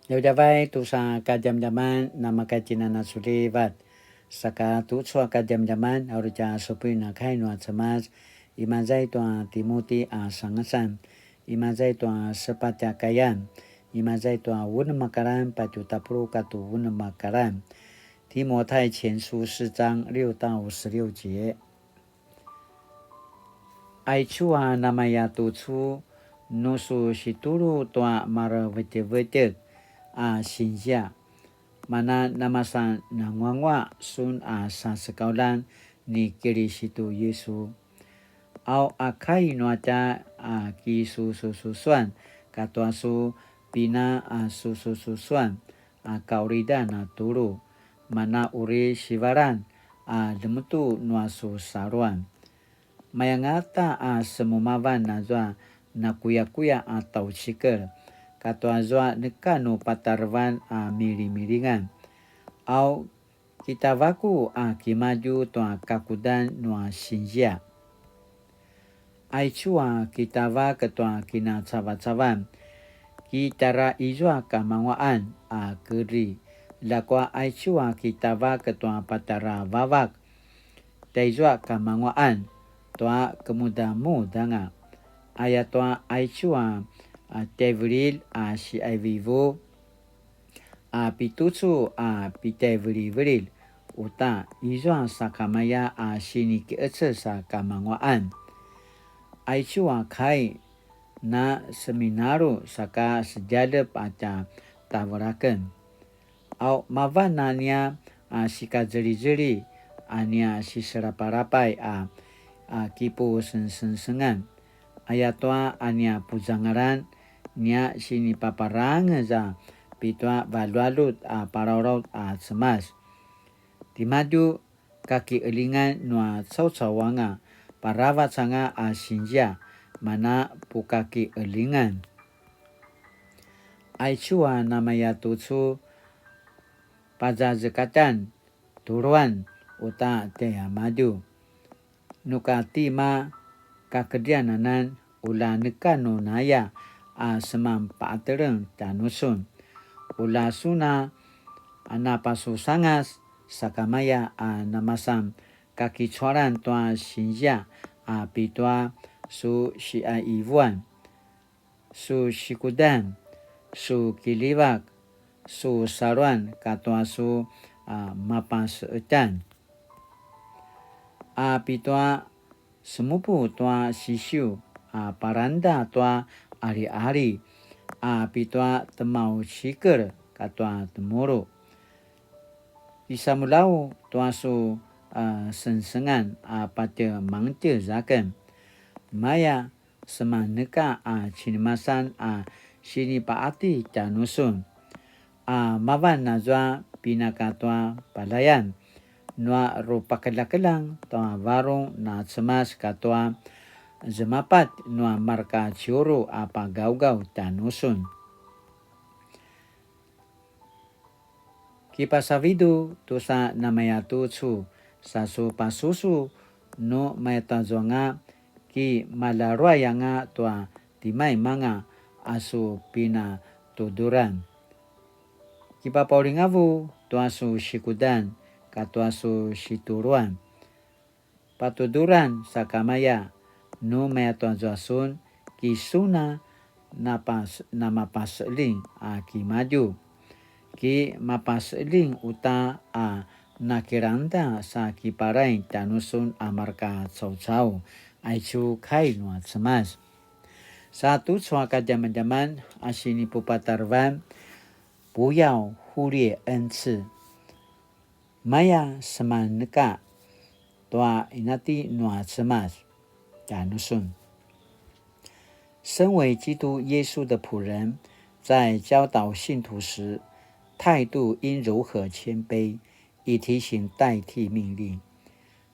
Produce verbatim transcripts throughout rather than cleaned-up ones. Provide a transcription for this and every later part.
Djavadjavay tusa kadjamadjaman namakatjinanasulivat. Saka tucu a kadjamadjaman a uri tja supuin a kai nua Cemas, imaza i tua Timuti a sangasan, imaza i tua sepatj a kayan, imaza i tua unem a karan patju tapuluq katua unem a karan. 提摩太前书四章六到十六节。 Aicu a namaya tucu, nu su situlu tua marevetjevetjek a sinzia, mana namasan nanguanguaq sun a sasekauljan ni Kilisitu Yisu. Au a kai nua tja a kisusususuan katua su pina a susususuan a kaulidan a tulu, mana uri sivalan a lemetu nua su saluan. Mayangata a semumavan azua nakuyakuya a tjaucikel, katua zua neka nu patarevan a milimilingan. Au kitavaku a kimadju tua kakudan nua sinzia. Aicu a kitavak tua kinacavacavan, kitara izua kamanguaqan a kedri, ljakua aicu a kitavak tua patara vavak, taizua kamanguaqan tua kemudamudanga. Ayatua aicu a, a tevelil a siaivivu, a pitucu a pitjaivilivililj, uta izua sakamaya a sinikiqeces a kamanguaqan. Aicu a kai na seminalu saka sedjaljep a tja tavelaken. Au mavan a nia a sikazelizeli a nia siselapalapay a, a kipusengsengsengan. Ayatua a nia puzangalan nia sinipaparangez a pitua valjualjut a palalaut a Cemas. Timadju kakiqelingan nua caucau anga paravac anga a sinzia, mana pukakiqelingan. Aicu a namaya tucu pazazekatan tuluan uta tjaimadju. Nuka tima kakedrian anan ula neka nu naya a seman paqateleng tjanusun. Ula sun a napasusangas sakamaya a namasan kakicualan tua sinzia a pitua su siaivuan, su sikudan, su kilivak, su saluan katua su, a, mapaseqetjan. A pitua semupu tua sisiu, a palangda tua aliali, a pitua temaucikel katua temulu. Kisamuljau tua su, a, sengsengan a patje mangtjez aken. Maya semaneka a cinemasan a sinipaqati tjanusun. A mavan azua pinaka tua palayan nua rupakeljakeljang tua varung na Cemas katua zemapat nua marka ciuru a pagaugaw tjanusun. Kipasavidu tusa namaya tucu, sa su pasusu nu mayatazuanga kimalaruayanga tua timaimanga a su pinatuduran. Kipapaulingavu tua su sikudan katua su situluan. Patuduran sakamaya, nu mayatuazua sun, ki sun a napas-, namapaseqeljing a kimadju. Ki mapaseqeljing uta a nakilangda sa kipalay tjanusun a marka caucau, aicu kai nua Cemas. Sa tucu a kadjamadjaman a sinipupatarevan, 不要忽略恩赐。 Maya semaneka tua inati nua Cemas tjanusun. 身为基督耶稣的仆人，在教导信徒时，态度应柔和谦卑，以提醒代替命令。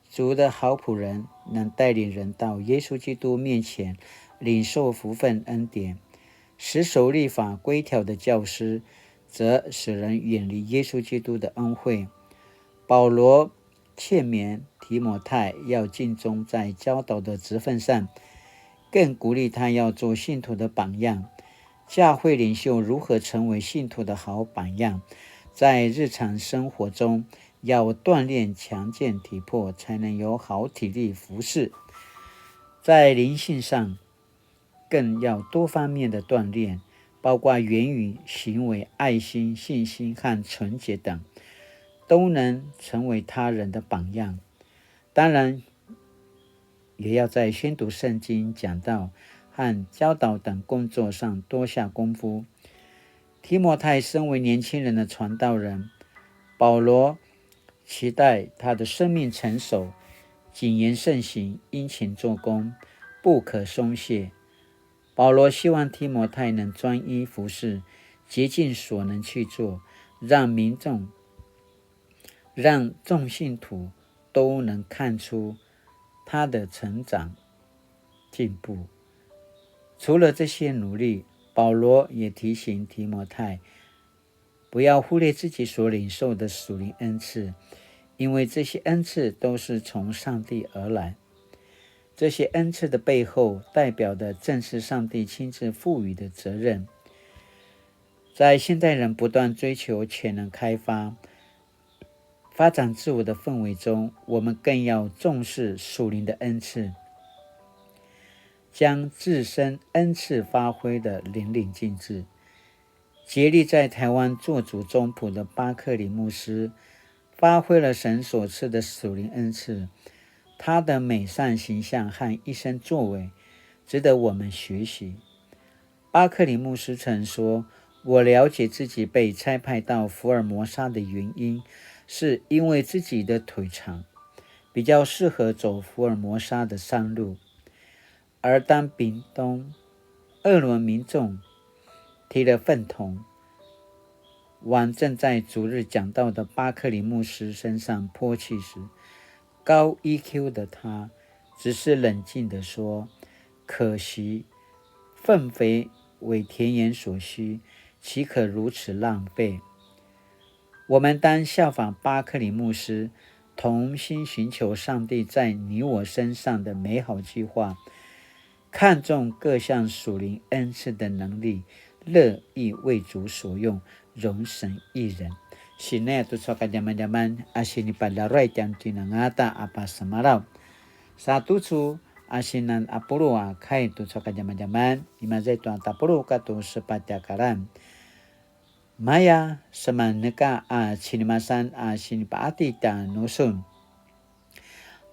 主的好仆人能带领人到耶稣基督面前，领受福分恩典，使守律法规条的教师 则使人远离耶稣基督的恩惠。保罗劝勉提摩太要尽忠在教导的职分上，更鼓励他要做信徒的榜样，教會領袖如何成為信徒的好榜樣，在日常生活中要鍛鍊強健體魄，才能有好體力服侍。在靈性上，更要多方面的锻鍊，包括言語、行為、愛心、信心和純潔等，都能成為他人的榜樣。当然，也要在宣读圣经、讲道和教导等工作上多下功夫。提摩太身为年轻人的传道人，保罗期待他的生命成熟，谨言慎行，殷勤做工，不可松懈。保罗希望提摩太能专一服侍，竭尽所能去做，让民众，让众信徒都能看出他的成长进步。除了这些努力，保罗也提醒提摩太，不要忽略自己所领受的属灵恩赐，因为这些恩赐都是从上帝而来。这些恩赐的背后，代表的正是上帝亲自赋予的责任。在现代人不断追求潜能开发、发展自我的氛围中，我们更要重视属灵的恩赐，将自身恩赐发挥得淋漓尽致。竭力在台湾做主中仆的巴克礼牧师，发挥了神所赐的属灵恩赐，他的美善形象和一生作为，值得我们学习。巴克礼牧师曾说：“我了解自己被差派到福尔摩沙的原因，是因为自己的腿长，比较适合走福尔摩沙的山路。”而当屏东二轮民众提了粪桶往正在主日讲道的巴克礼牧师身上泼气时，高 E Q 的他只是冷静地说：“可惜，粪肥为田园所需，岂可如此浪费？”我们当效法巴克礼牧师，同心寻求上帝在你我身上的美好计划，看重各项属灵恩赐的能力，乐意为主所用，荣神益人。Sinaya tucu a kadjamadjaman a sinipalaruay tjanuitjen angata a pasemalaw. Sa tucu a sinan a pulu a kai tucu a kadjamadjaman, imaza i tua tapuluq katua sepatj a karan. Maya semaneka a cinimasan a sinipaqati tjanusun.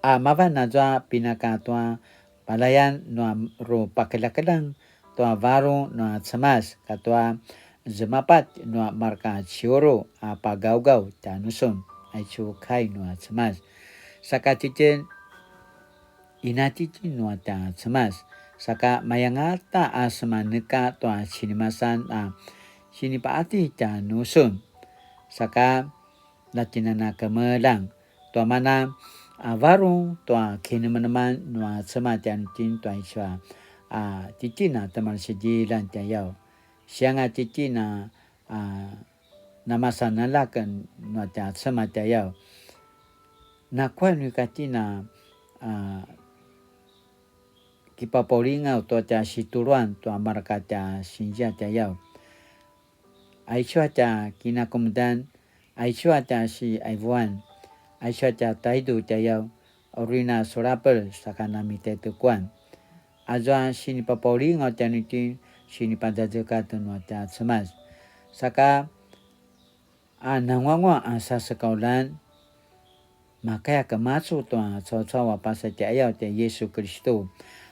A mavan azua pinaka tua palayan nua rupakeljakeljang tua varung nua Cemas katua zemapatj nua marka ciuru a pagawgaw tjanusun. Aicu kai nua Cemas. Saka titjen inatjitjen nua tja Cemas. Saka mayangata a semaneka tua cinimasan a sinipaqati tjanusun. Saka latjinana kemeljang tua mana a varung tua kinemeneman nua Cemas tjanuitjen tua icu a titjen a temalsidilan tjayaw. Sianga titjen a namasan aljak nua tja Cemas tjayaw. Nakuya nu ika tjen a kipapaulingaw tua tja situluan tua marka tja sinzia tjayaw. Aicu a tja kinakemudan, aicu a tja siaivuan, aicu a tja taidu tjayaw, uri na sulapel saka namitaitekuan. Azua sinipapaulingaw tjanuitjen sinipazazekatj nua tja Cemas. Saka a nanguanguaq a sasekaulan, makaya kemacu tua caucau a pasa tjaiyaw tjai Yisu Kilistu,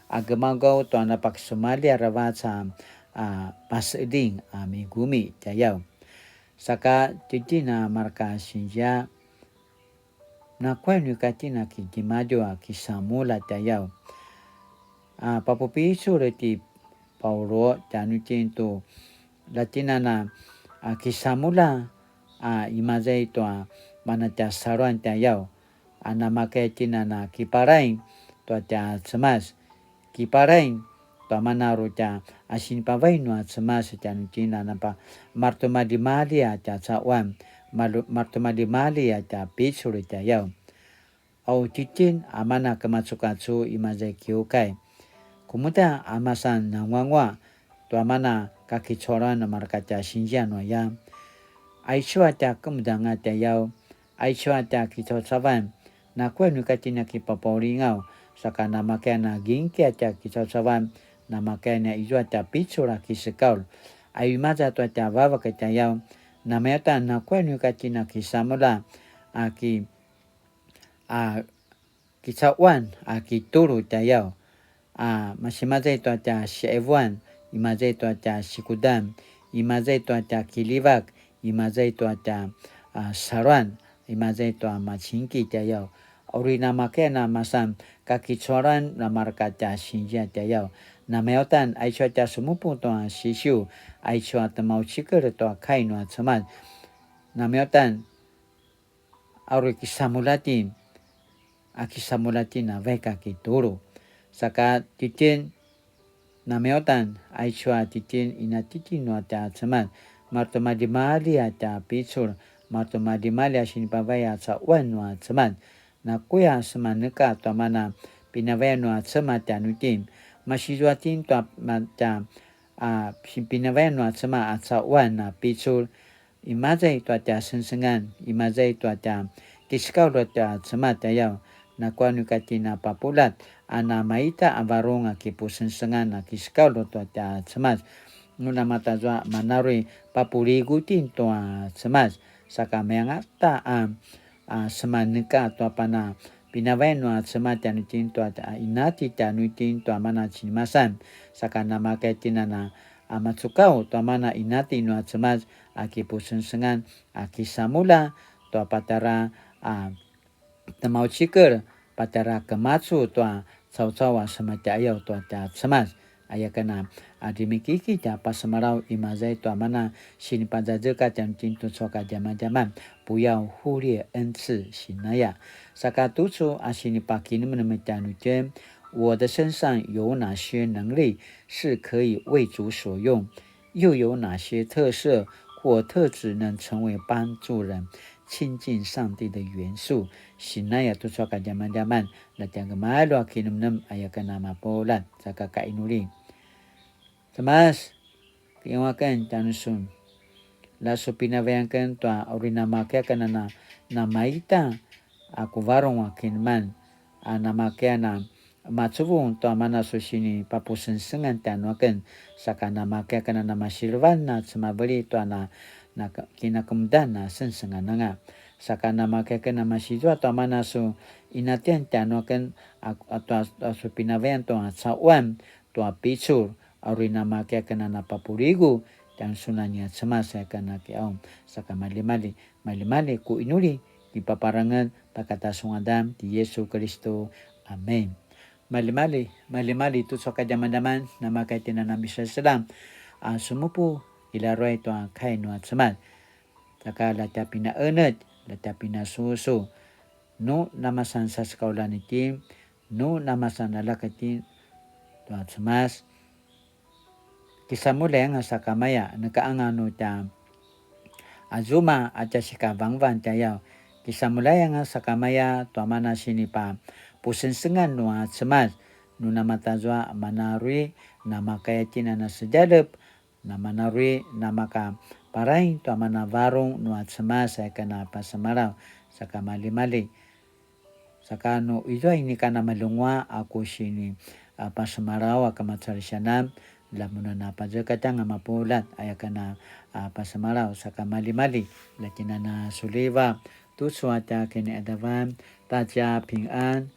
a gemaugaw tua napakisumalji aravac a paseding a migumi tjayaw. Saka titjen a marka sinzia, nakuya nu ika tjen a kitimadju a kisamulja tjayaw. A papupicul ti Paulu tjanuitjen tu latjinana a kisamulja a imaza i tua mana tja saluan tjayaw, a namakaya tjen a kiparaing tua tja Cemas, kiparaing tua mana uri tja a sinipavai nua Cemas tjanuitjen a napa maretimaljimalji a tja caquan, maretimaljimalji a tja picul tjayaw. Au titjen a mana kemacukacu imaza i kiukai. Kemuda a masan nanguanguaq tua mana kakicuaran a mareka tja sinzia nu aya. Aicu a tja kemudanga tjayaw, aicu a tja kicaucavan, nakuya nu ika tjen a kipapaulingaw, saka namakaya na ginki a tja kicaucavan, namakaya na izua tja picul a kisekaul. A imaza tua tja vavak tjayaw, namayatan nakuya nu ika tjen a kisamulja, a ki, a kicauan a kitulu tjayaw, a masi mazay tua tja siqivuan, imazay tua tja sikudan, imazay tua tja kilivak, imazay tua tja, a, saluan, imazay tua macingki tjayaw. Uri namakaya na masan kakicuaran na mareka tja sinzia tjayaw. Namayatan aicu a tja sumupu tua sisiu, aicu a temaucikel tua kai nua Cemas. Namayatan a uri kisamulja itjen, a kisamulja itjen a vaik a kitulu. Saka titjen, namayatan, aicu a titjen, ina titjen nua tja Cemas, maretimaljimalji a tja picul, maretimaljimalji a sinipavay a caquan nua Cemas. Nakuya semaneka tua mana pinavayan nua Cemas tjanuitjen, masi zua itjen tua ma-, tja, a, si-, pinavayan nua Cemas a caquan a picul, imazay tua tja sengsengan, imazay tua tja kisekaul tua tja Cemas tjayaw, nakuya nu ika tjen a papuljat, a namaita a varung a kipusengsengan a kisekaul tua tja Cemas. Nu namayatazua mana uri papuligu itjen tua Cemas, saka mayangata a, a semaneka tua pana pinavayan nua Cemas tjanuitjen tua, a inati tjanuitjen tua mana cinimasan, saka namakaya itjen a na a macukaw tua mana inati nua Cemas a kipusengsengan a kisamulja tua patjara a temaucikel, patjara kemacu tua caucau a sematjaiyaw tua tja Cemas. Aya ken a, a, rimikiki tja pasemalaw imazay tua mana sinipazazekatj tjanuitjen tucu a kadjamadjaman, 不要忽略恩賜 sinaya. Saka tucu a sinipakinemnem tjanuitjen, 我的身上有哪些能力是可以为主所用？又有哪些特色或特质能成为帮助人亲近上帝的元素？ Sinaya tucu a kadjamadjaman, na tja gemalju a kinemnem aya ken a mapuljat, saka kainuli. Cemas, kiyaw aken tjanusun. La su pinavayan aken tua uri namakaya aken a na, namaita a ku varung a kinemnem, a namakaya a na macuvung tua mana su sinipapusengsengan tjanuaken, saka namakaya aken a na masilevan a cemaveli tua na, na ke-, kinakemudan a sengsengan anga. Saka namakaya aken a masizua tua mana su inatian tjanuaken, a, a tua, a su pinavayan tua caquan, tua picul, a uri namakaya aken a na papuligu tjanusun a nia Cemas aya ken a kiqaung. Saka malimali, malimali ku inuli, kipaparangez pakata su ngadan ti Yesu Kelistu. Amen. Malimali, malimali tucu a kadjamadjaman, namakaya itjen a na miseselang a sumupu i laruay tua kai nua Cemas. Saka la tja pinaenetj, la tja pinasusu. Nu namasan sasekaulan itjen, nu namasan aljak itjen tua Cemas, kisamuljai anga sakamaya, neka anga nu tja a zuma a tja sikavangvang tjayaw, kisamuljai anga sakamaya tua mana sinipapusengsengan nua Cemas, nu namayatazua mana uri namakaya itjen a na sedjalep, na mana uri namaka paraing tua mana varung nua Cemas aya ken a pasemalaw, saka malimali. Saka nu izua inika na malunguaq a ku sini, a, pasemalaw a kemacalisianan, la mun a na pazekatj anga mapuljat aya ken a, a, pasemalaw, saka malimali, la itjen a na suliva, tucu a tja kiniqadavan, ta tja pingan,